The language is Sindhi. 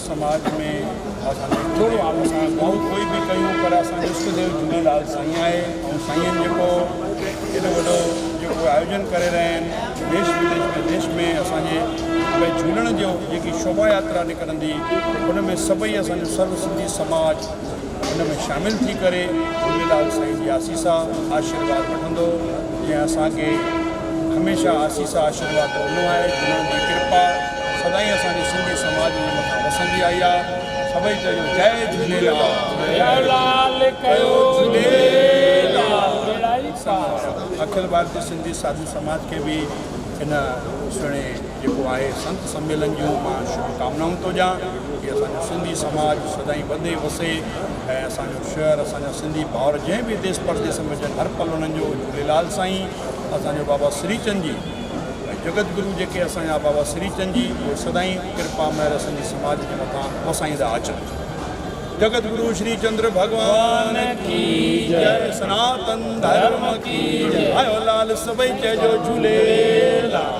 سماج ۾ اسان کي ٿورو اسان گرو ڪوئي به ڪيون پر اسان جو اشٽ ديو جهوليلال سائين آهي ۽ سائين جيڪو ايڏو وڏو جيڪو آيوجن ڪري رهيا آهن ديش وديش ۾ ديش ۾ اسان جي ڀئي جهولڻ جو جيڪي شوڀا ياترا نڪرندي ان ۾ سڀئي اسان جو سرو سنڌي سماج ان ۾ شامل ٿي ڪري جهوليلال سائين جي آسيسا آشيرواد وٺندو جنهن اسان کي هميشه آسيسا آشيرواد ڏنو آهي جهولڻ جي ڪرپا سدائين اسان جي سنڌي سماج جي مٿان وسندي آئي آهي سڀئي چئجو جئي جهوليلال جهوليلال ڪيو جهوليلال ٻيڙا ئي پار. اکل ڀارتي سنڌي ساڌو سماج کي به ان سهڻي جيڪو آهي سنت سميلن جون مان شڀ ڪامنائون ٿو ڏيان ڪي اسان جو سنڌي سماج سدائين وڌي وسي ۽ اسان جو شهر اسان جا سنڌي ڀائر جنهن به ديس پرديس ۾ هجن هر پل انهن جو جهوليلال سائين اسان جو بابا سري چند جي ۽ جڳت گرو جيڪي اسان جا بابا سري چند جي اهي سدائين ڪرپا مهر اسان جي سماج جي مٿان وسائيندا اچن جڳت گرو شري چندر ڀڳوان ڪي جئي سناتن ڌرم ڪي جئي آيو لال سڀئي چئجو جهوليلال.